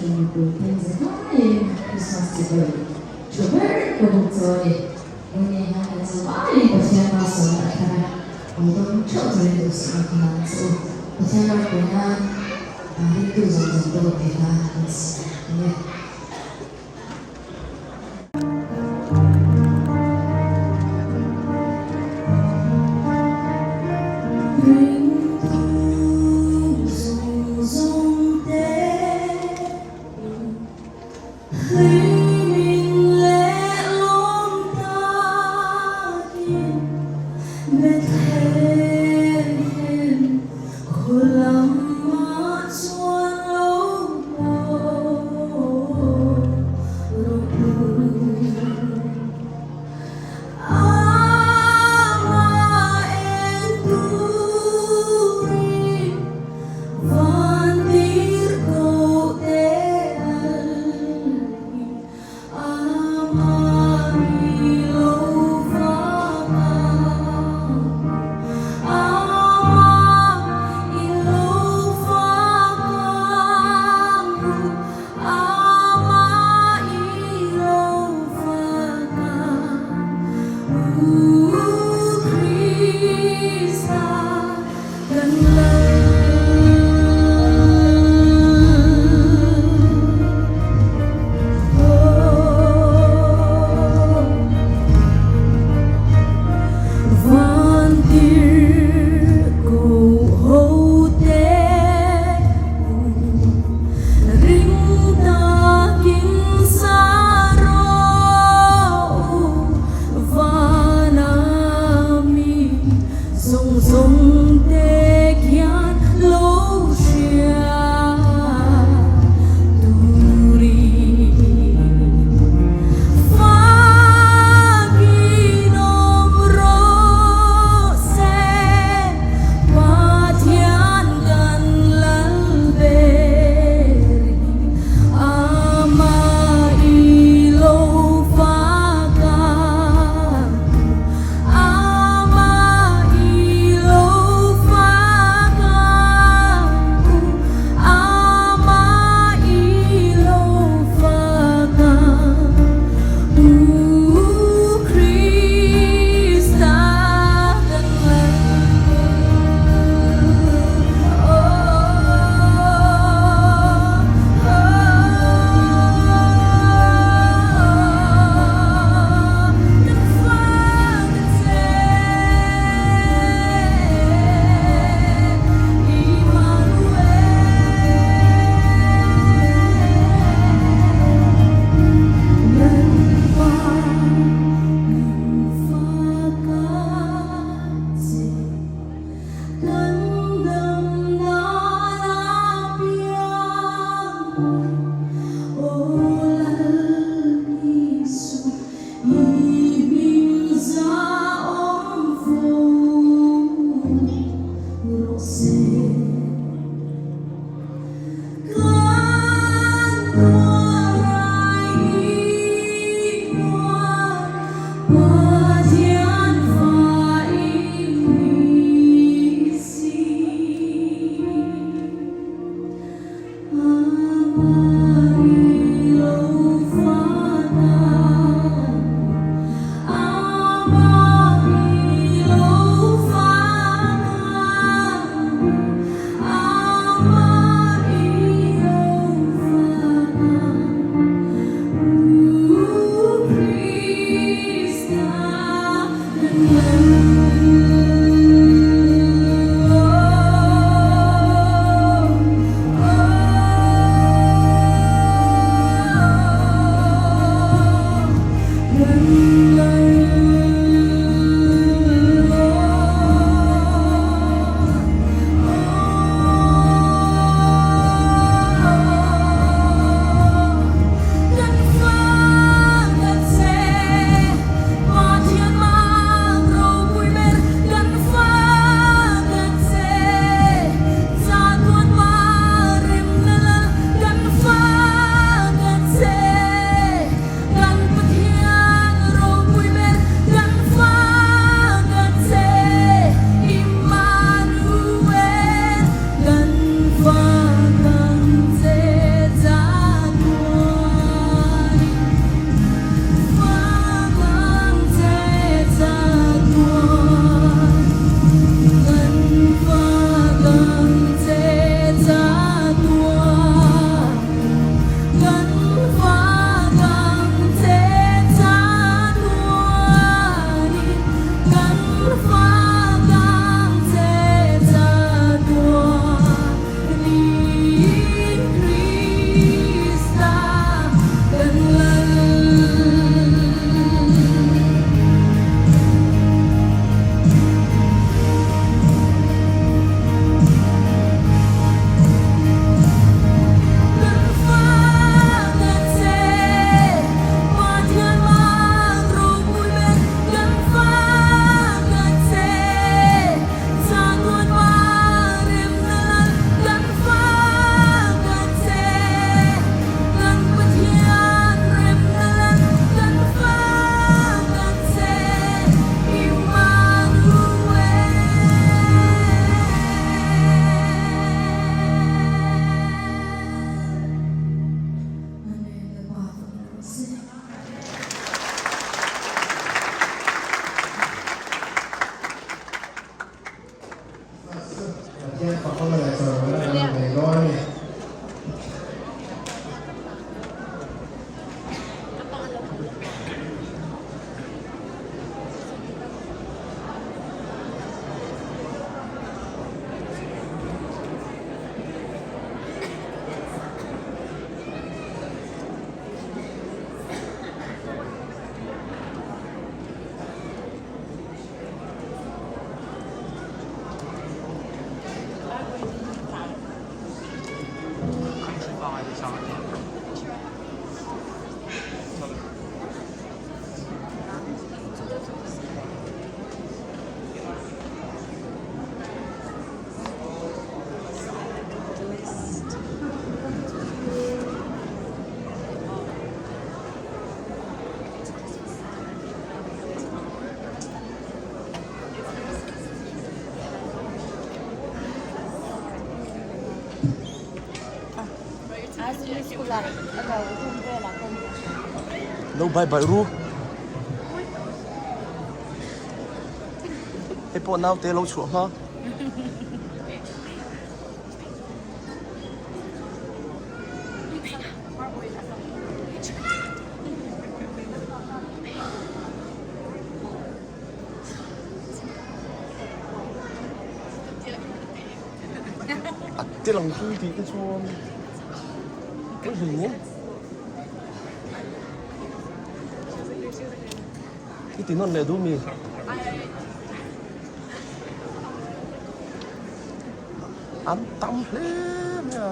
Kohhran mipuite zavaiin Krismas chibai tha ber ka bawk chu a ni. Vawiin hian kan zavaiin Pathian malsawmna a thar a, lo dawng theuh turin duhsakna ka hlan che u. Pathian ropui nan ringtu zawng zawng te pawh tih hla kan siam ang e. Lo bai bai ru. Hei pawh naute lo chhuah hma. A te lang chu tih te chuan pawi hlei nen i ti nawn leh duh mi? An tam hle mai a.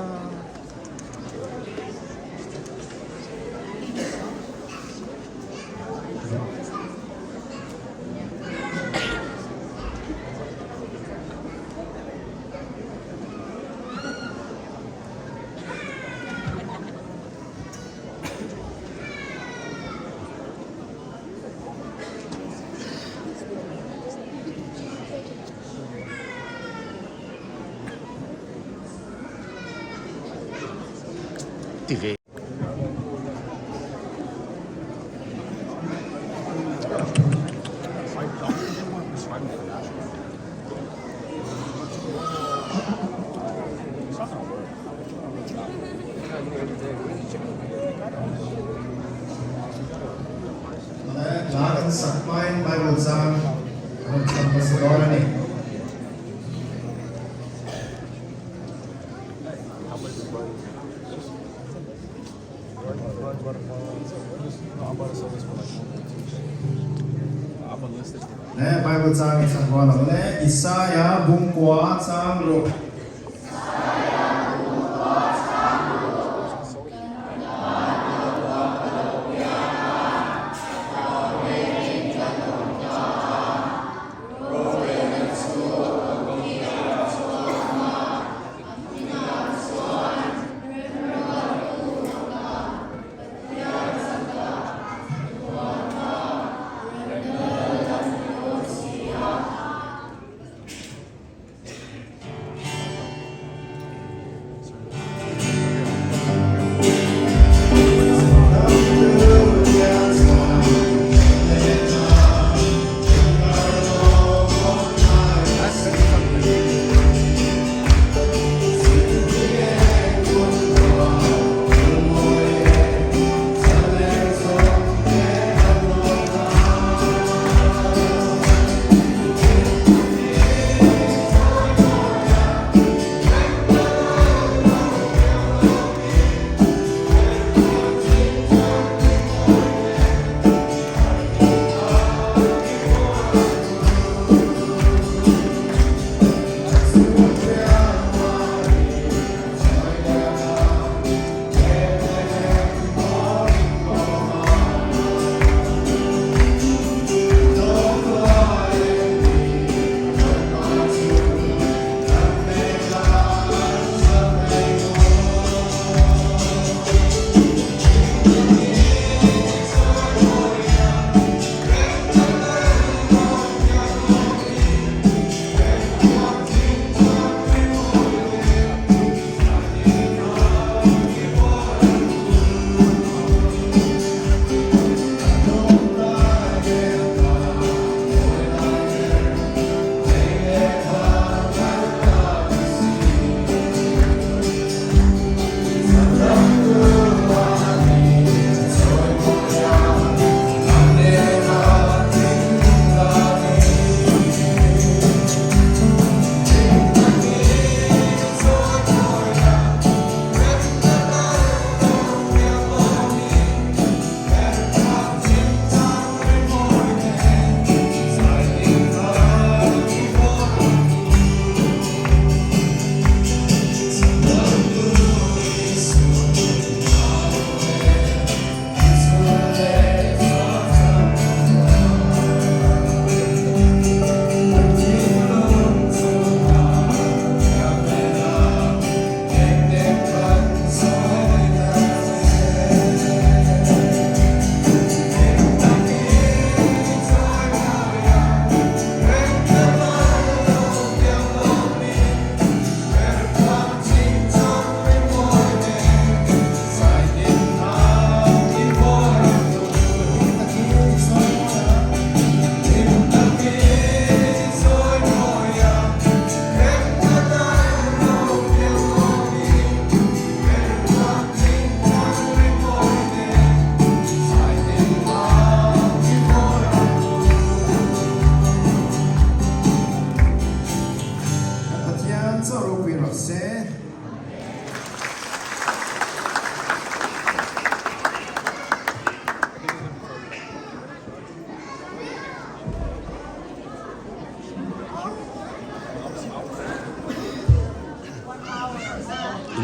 Ti ve. Hla kan sak hmain Bible chang rawn chham hmasa dawn a ni. Le Bible chang i chham rual ang le Isaiah bungkua chang ruh.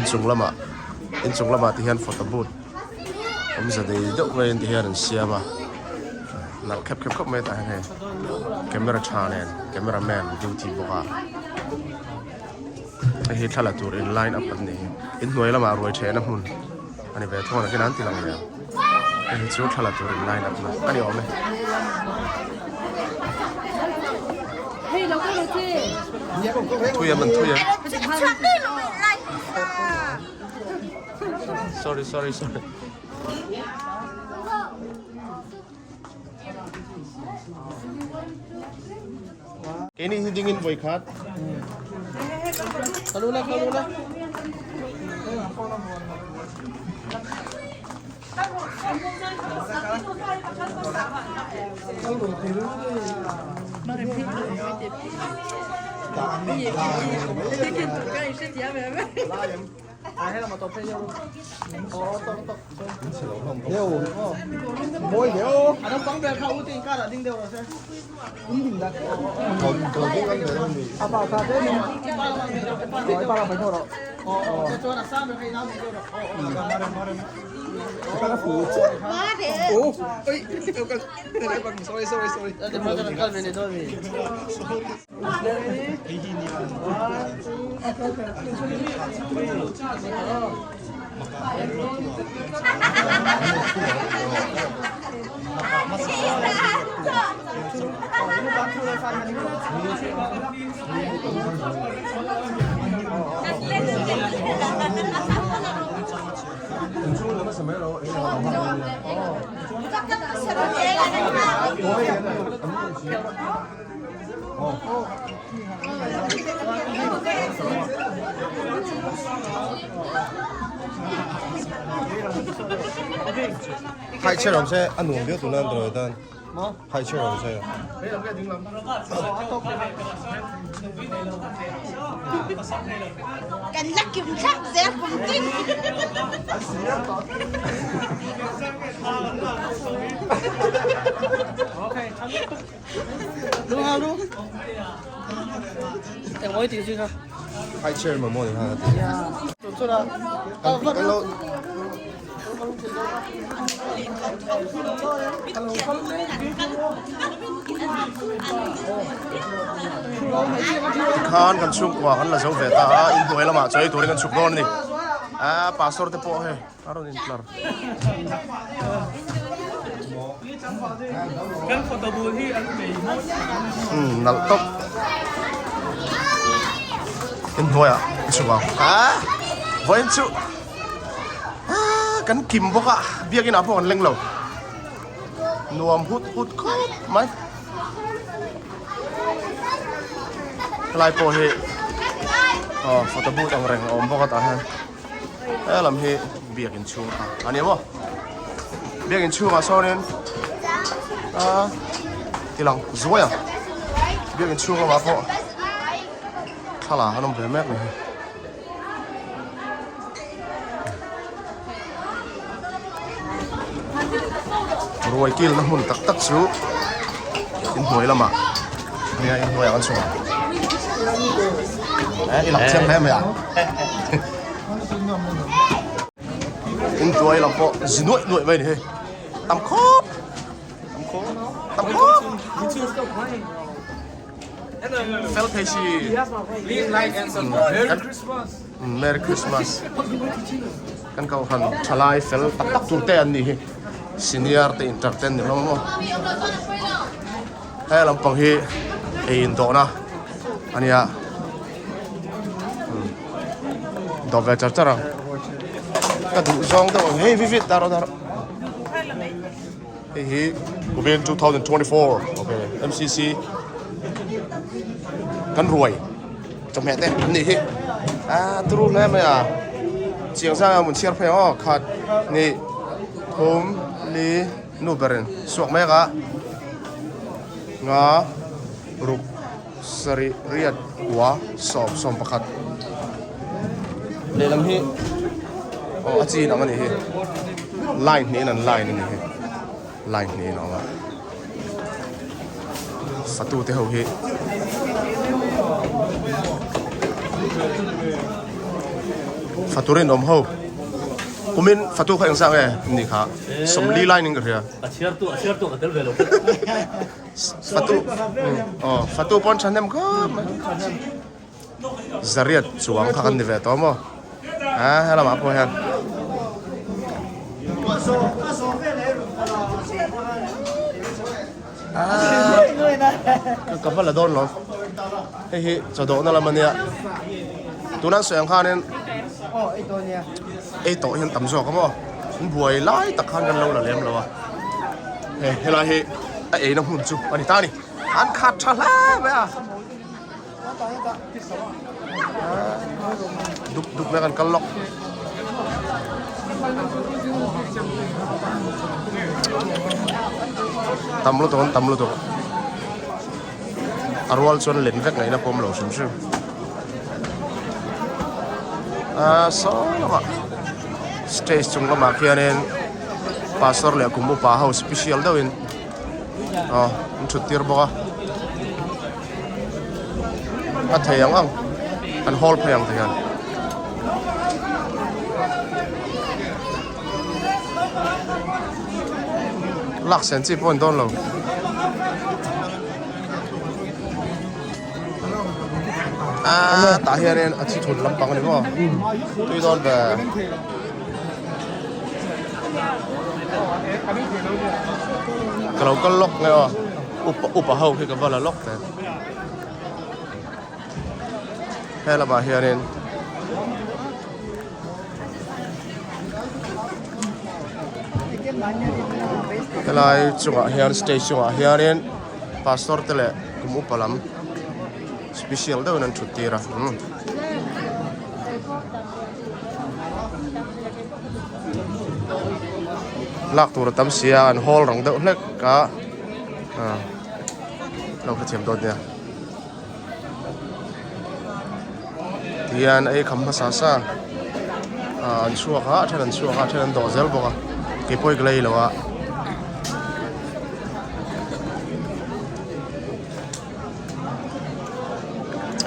Inchung lamah inchung lamah te hian photo booth awmze nei deuh maiin ti hian an siam a nalh khep khep khawp mai tah hian hei camera tha nen camera man duty bawk a hei hi thla la tur in line up an nih hi inhnuai lamah ruai thehna hmun a ni ve thung a nakin an ti lang ve ang hei hi chu thla la tur in line up na a ni awm e. Thui em an thui em. Sorry sorry sorry. Keini hi dingin vawi khat. Kalula kalula. High chair awm se a nuam viau tuna an rawi tan high chair awm se. Kan la kim thlap zel kum tin. High chair mamawh ni kha ka ti. Kan lo. Tikhan kan chhungkua kan la zo ve ta a, inhnuai lamah chaw ei turin kan chhuk dawn a ni. Aa pastor te pawh hei a rawn intlar. Umm nalh tawp. Inhnuaiah i chhuk ang. Aa vawiin chu. Aaa kan kim bawk a biakin ah pawh kan leng lo nuam hut hut khawp mai helai pawh hi aw photo booth ang reng a awm bawk a tah hian helam hi biakin chhung kha a ni maw biakin chhungah sawnin aaa tilang zuai ang biakin chhung lamah pawh thla an awm ve mek a ni hi. Ruai kilna hmun tak tak chu inhnuai lamah nia inhnuai ah kan chhuah eh i lang chiang hle mai a inhnuai lam pawh zi nuaih nuaih mai a ni hei tam khawp tam khawp tam khawp. Fel thei si. Please like and subscribe. Merry Christmas. Merry Christmas. Kan kau han thalai fel tak tak tur te an ni hi. Senior te entertain ni hlawm maw. He lampang hi ei in dawhna ania. Dawh ve char char ang. Ka duh zawng deuh ang hei vi vi daro daro. Hei hi Kumin 2024 ok MCC kan ruai chawhmeh te an nih hi a turu hle mai a chiang zang a mun chhiar phei ang aw khat ni thum li nu berin suak mek a nga ruk sarih riat kua sawm sawm pakhat lehlam hi aw a chin ang a nih hi line hnihin an line a nih hi line hnihin a awm a fatu te ho hi Faturin awm ho. Kumin fatu kha engzah nge ni kha? Sawmli lai ning ka hria. A chhiartu a chhiartu ka tel ve lo. Fatu aw fatu pawn thahnem khawp mai. Zariat chuang kha kan ni ve tawh maw? A helamah pawh hian. Ka va la dawn lo. Hei hi chawdawhna lam a nia. Tuna an sawi ang khanin ei tawh hian tam zawk a maw? An buai lai tak khan kan lo la lem lo a. Hei helai hi a eina hmun chu a ni ta a ni. An khat tha hle mai a. Dup dup mai kan kal lawk. Tam lutuk an tam lutuk. A rual chuan len vek ngaihna pawm lo hrim hrim. Ah saw lamah stage chung lamah khianin pastor leh kum upa ho special deuhin aw an thut tir bawk a. A thei ang ang an hawl phei ang ti hian. Lak sen chi pawh an dawn lo. Ah tah hianin a thi thun lampang a ni maw tui dawn ve. Ka lo kal lawk nge aw upa upa ho khi ka va la lawk ve. He lamah hianin helai chungah hian stage chungah hianin pastor te leh kum upa lam special deuhin an thut tir a umm. Lak tur a tam si a an hawl rang deuh hlek a ah lo hrethiam dawn nia. Tihian ei kham hmasa sa ah an chhuak a a then an chhuak a a then an dawh zel bawk a keipawh hi ka la ei lo a.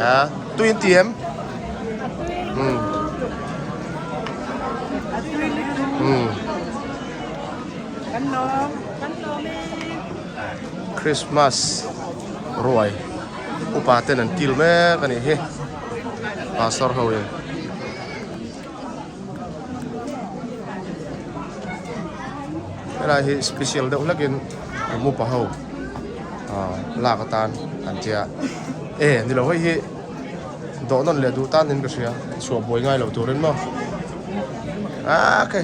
Ah tui an ti em? Umm umm Christmas ruai upa ten an kil mek a nih hi pastor ho in. Helai hi special deuh hlek in kum upa ho ah lak atan an tia e ni lo hei hi dawh nawn leh duh tan in ka hria chhuah buai ngai lo turin maw ah ok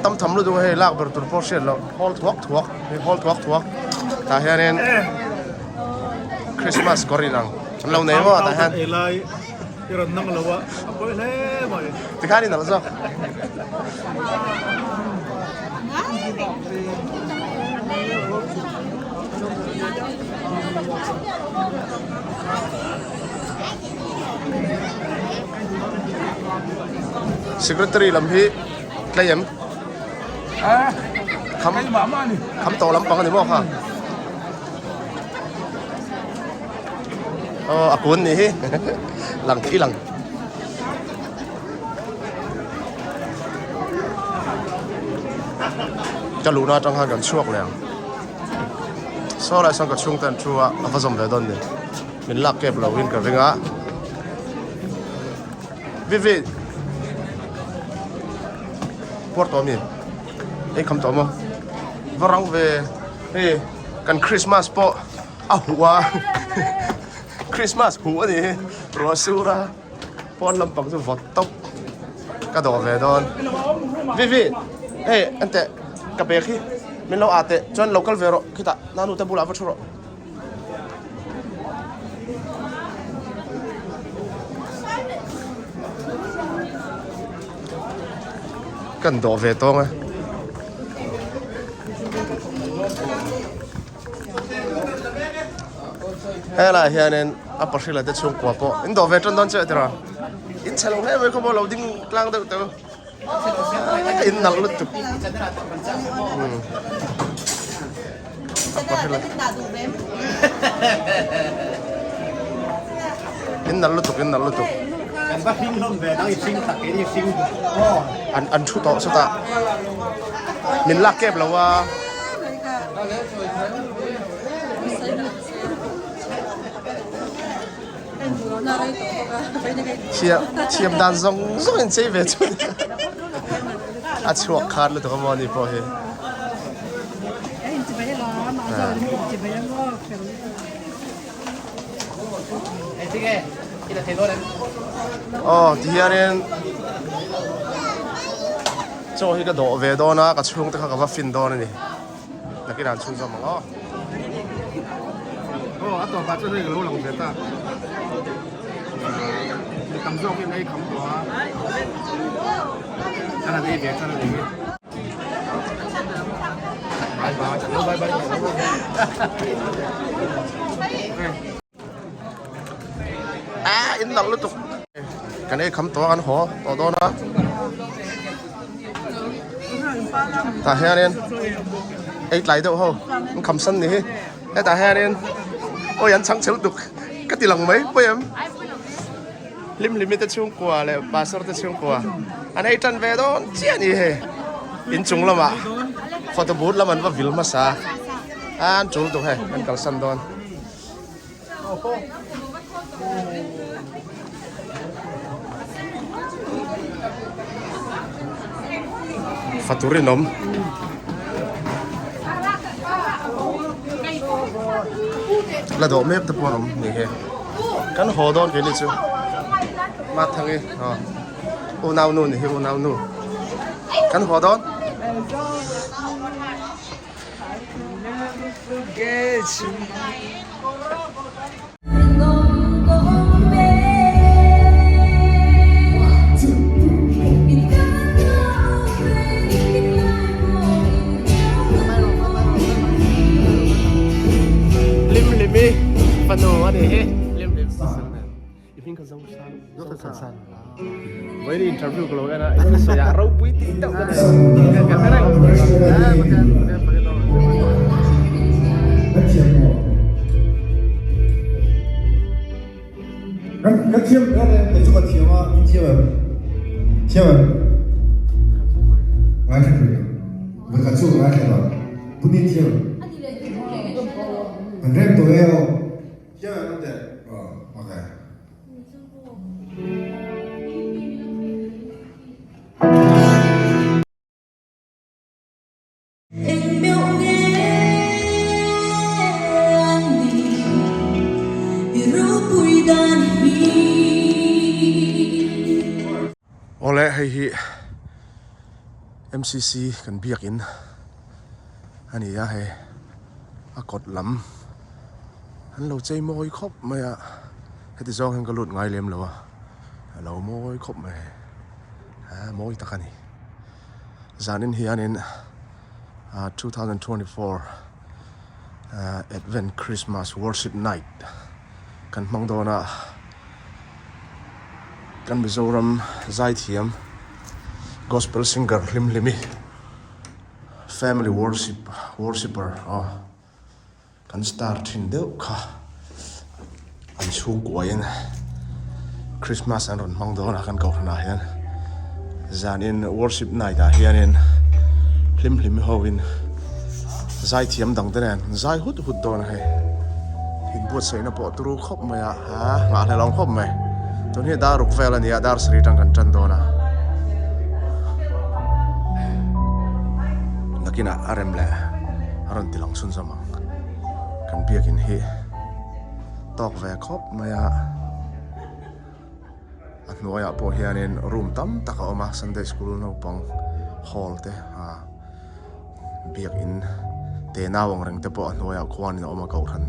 tam tham lutuk a hei lak ber tur pawh hriat loh hawl thuak thuak hei hawl thuak thuak tah hianin Christmas kawr inang an lo nei maw tah hian. I rawn nang lo a, a pawi hle mai. Tikhan in nalh zawk. Secretary lam hi tlei em? Kham kham tawh lampang a ni maw kha? Aw a kun nih hi lang khi lang. Ka luhna atang khan kan chhuak leh ang. Saw lai sawn ka chhungte an thu a, a va zawm ve dawn ni. Min lak kep lo in ka ring a. Vivi puar tawh mi ei kham tawh maw va rang ve hei kan Christmas pawh a huh a Christmas huh a ni hi ruah sur a pawn lampang chu vawt tawp ka dawh ve dawn Vivi hei enteh ka bag hi min lo ah teh chuan lo kal ve rawh khitah nanu te bulah va thu rawh. Kan dawh ve tawng e. Helai hianin a pahrila te chhungkua pawh in dawh ve tan dawn che tira in chhe lo hle mai khaw maw lo ding tlang deuh teuh in nalh lutuk a pahrila in nalh lutuk in nalh lutuk. An an thu tawh chutah min lak kep lo a. Thiam thiam dan zawng zawng in chei ve chu a chhuak khan lutuk a maw ni pawh hi. Aw ti hianin chaw hi ka dawh ve dawn a ka chhungte kha ka va fin dawn a ni nakinah an chhunzawm ang aw. Aw a tawpah chuan hei ka lo lang ve ta mi tam zawkin ei kham tawh a an han ei ve tan a ni hi. Bye bye bye bye Ah, in nalh lutuk. Kan ei kham tawh a kan haw tawh dawn a. Tah hianin ei tlai deuh ho an kham san ni hi. Hetah hianin awi an chhang chhe lutuk ka ti lang mai pawi em. Hlim hlimi te chhungkua leh pastor te chhungkua an ei tan ve dawn chiah a ni hei. Inchung lamah photo booth lam an va vil hmasa a an tul tuk hei an kalsan dawn. Fatur in awm. La dawh mek te pawh an awm ni he. Kan haw dawn keini chu. Mathangi aw unau nu ni hi unau nu. Kan haw dawn. Lim limi fanu a ni hi lim lim i hming kha zo san zo san san Với đi interview của lỗi anh ạ, sẽ ropui tí tậu cái này. Cái này. Kan kan thiam ber e, kei chu ka thiam a, in thiam em? Thiam em? Ngaithla thei lo. Voi khat chu ka ngaithla tawh. Puni thiam em? Kan rem tawh e aw. Thiam em Ante? Aw, okay. Awle hei hi MCC kan biakin a ni a hei a kawt lam an lo chei mawi khawp mai a heti zawng hian ka lut ngai lem lo a a lo mawi khawp mai hei a mawi tak a ni. Zanin hianin 2024 Advent Christmas Worship Night kan hmang dawn a, kan Mizoram zaithiam Gospel Singer Hlimhlimi Family Worship Worshipper aw kan star thin deuh kha an chhungkuain Christmas an rawn hmang dawn a kan kohhranah hian zanin worship night ah hianin hlim hlim hoin zaithiam dang te nen zai hut hut dawn a hei inbuatsaihna pawh turu khawp mai a ha nghahhlelh awm khawp mai tun hi dar ruk vel a ni a dar sarih atang kan tan dawn a nakinah a rem leh. A rawn ti lang chhunzawm ang. Kan biakin hi tawk ve khawp mai a. A hnuaiah pawh hianin room tam tak a awm a, Sunday school naupang hall te ah biakin te nau ang reng te pawh a hnuaiah khuanin a awm a kohhran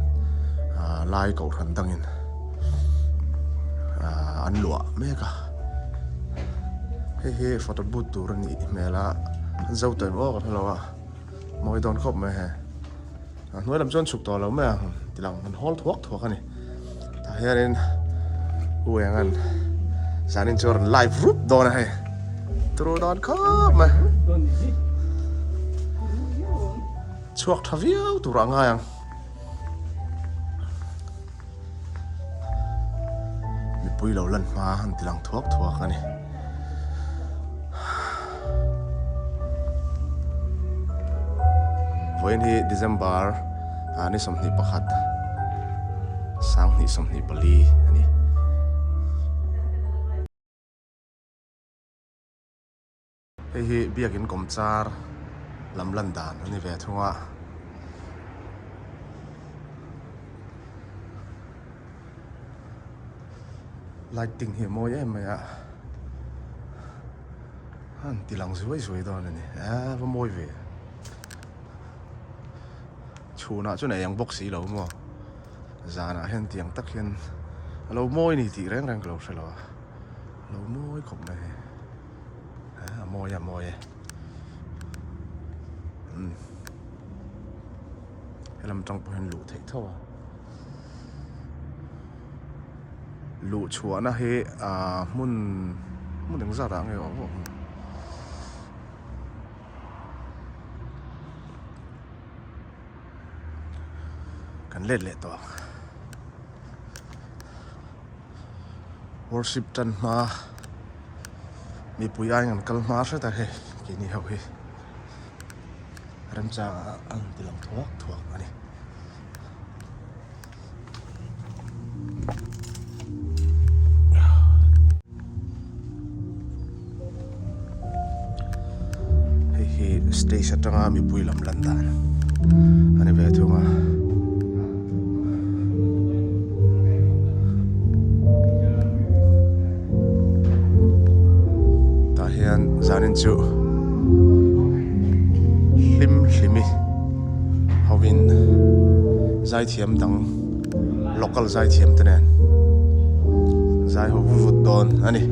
ah lai kohhran dangin ah an luah mek a. Hei hi photo booth tur a nih hmel a, an zo tawh em aw ka hre lo a. Mawi dawn khawp mai hei. A hnuai lam chuan chhuk tawh lo mai a, ti lang an hawl thuak thuak a ni. Tah hianin U Engan zanin chu a rawn live rup dawn a hei. Turu dawn khawp mai. Chhuak tha viau tur a ngai ang. Mipui lo lan hma an ti lang thuak thuak a ni. Vawiin hi December ni 21 2024 a ni. Hei hi biakin kawmchar lam lan dan a ni ve thung a. Lighting hi a mawi em mai a. Han ti lang zuai zuai dawn a ni. A va mawi ve. Chhunah chuan a eng bawk si lo maw. Zanah hian tiang tak hian a lo mawi ni tih reng reng ka lo hre lo a. Lo mawi khawp mai hei. A mawi a mawi e. Umm. Helam tang pawh hian luh theih tho a. Luh chhuahna hi ah hmun hmun eng zat ah nge awm awm. Kan let leh tawh ang. Worship tan hma mipui aiin an kal hma hret a hei keini ho hi remchangah an ti lang thuak thuak a ni. Hei hi stage atanga mipui lam lan dan a ni ve thung a. Tah hian zanin chu hlim hlimi hovin zaithiam dang local zaithiam te nen zai ho vut dawn a ni.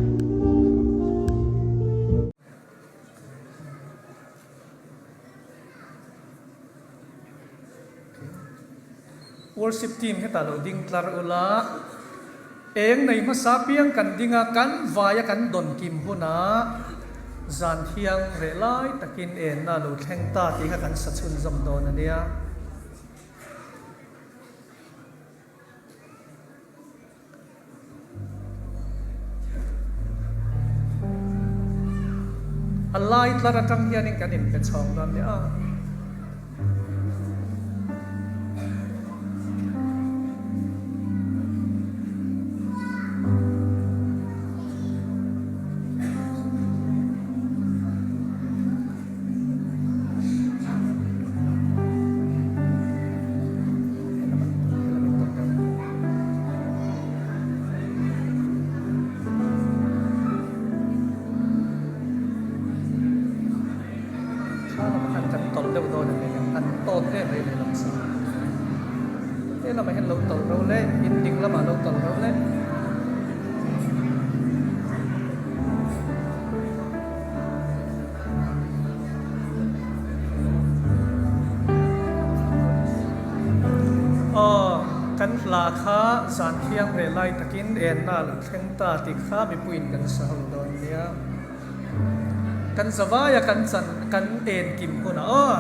Worship team hetah lo ding tlar ula, eng nei hmasa piang kan ding a, kan vaia kan dawn kim hunah zan thiang reh lai takin enna lo thleng ta tih kha kan sa chhunzawm dawn a nia. A lai tlar atang hianin kan inpe chhawng dawn nia. Aw, kan hla kha zan thiang reh lai takin enna a lo thleng ta tih kha mipuiin kan sa ho dawn nia. Kan zavaia kan chan kan en kim hunah aw.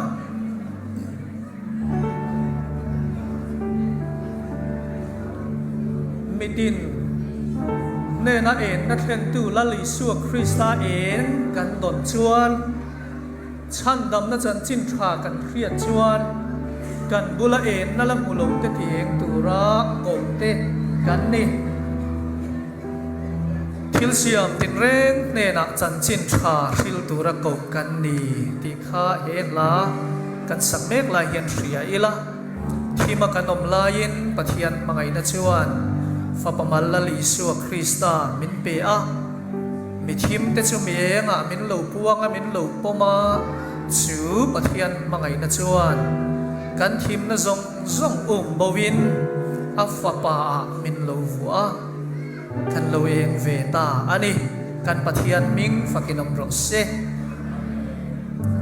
Mitin hnena enna thlentu Lal Isua Krista eng kan dawn chuan chhandamna chanchin tha kan hriat chuan kan bula enna la hmu lo te ti eng tura koh te kan ni. Thil siam tinreng hnenah chanchin tha hril tura koh kan ni tih kha he hla kan sak mek lai hian hria ila. Thima kan awm laiin Pathian hmangaihna chuan Fapa mal Lal Isua Krista min pe a. Mi thimte chu mi engah min lo puang a, min lo pawm a, chu Pathian hmangaihna chuan kan thimna zawng zawng um boin a Fapa ah min lo vuah a. Kan lo eng ve ta a ni. Kan Pathian hming fakin awm rawh se.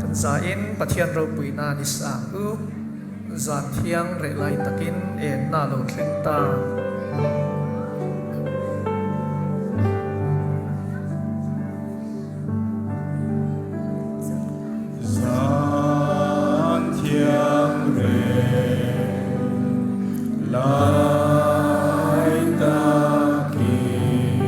Kan zain Pathian ropuina ni sang u. Zan thiang reh lai takin enna lo thleng ta. Zan thiang reh lai takin.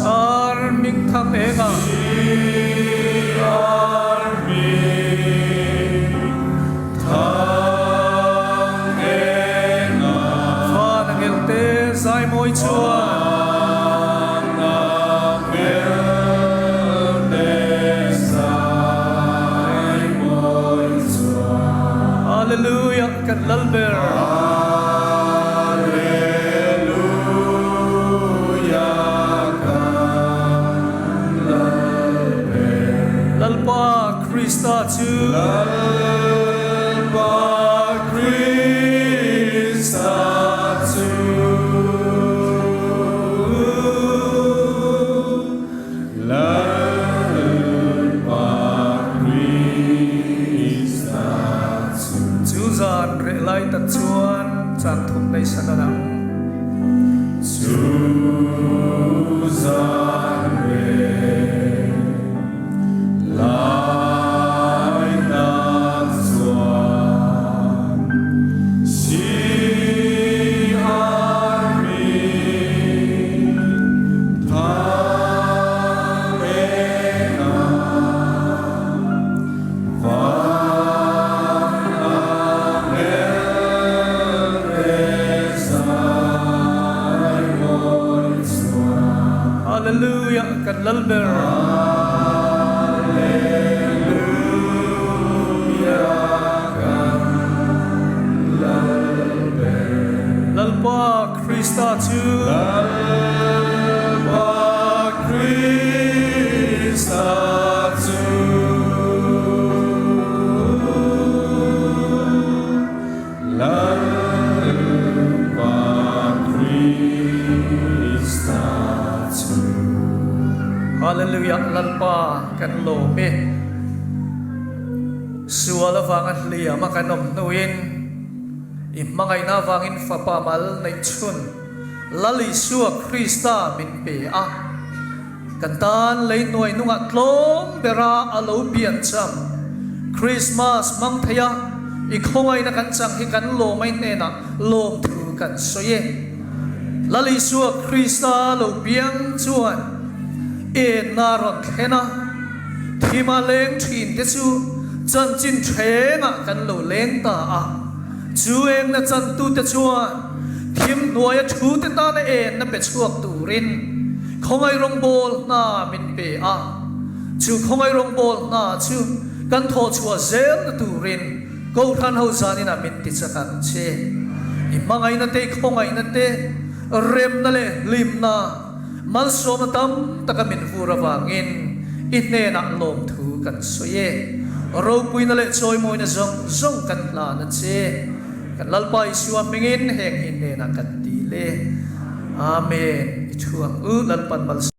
Ar ming thang eng a. Van a ngel te zai mawi chuan. Hallelujah kan lal ber. Lalpa Krista chu. Lalpa Krista chu. Lalpa Krista chu. Chu zan reh lai tak chuan chang thum nei san a lang. Chu zan reh lai tak chuan si armi thang eng a van ang el te zai mawi chuan. Hallelujah kan lal ber. Hallelujah kan lal ber. Lalpa Krista chu. Lalpa Krista chu. Lalpa Krista chu. Hallelujah Lalpa kan lawm e. Sual avanga hliam a kan awm hnuin i hmangaihna avangin fapa mal neih chhun Lal Isua Krista min pe a. Kan tan lei hnuai nungah tlawm bera a lo pian cham. Krismas hmang thei a, i khawngaihna kan chang hi kan lawmai hnenah lawmthu kan sawi e. Lal Isua Krista lo piang chuan enna rawn thlen a, thima leng thin te chu chanchin thengah kan lo leng ta a. Chu engna chantute chuan thim hnuaia thute tana enna pe chhuak turin khawngaih rawngbâwl hna min pe a. Chu khawngaih rawngbâwl hna chu kan thawh chhuah zelna turin Kohhran ho zaninah min ti chak ang che. I hmangaihna te, i khawngaihna te, remna leh hlimna, Malsawmna tam taka min vur avangin i hnenah lawmthu kan sawi e. Ropuina leh chawimawina zawng zawng kan hlan a che. Kan Lalpa Isua hmingin heng hi hnenah kan dil e. Amen. I thu ang u Lalpan malsawm.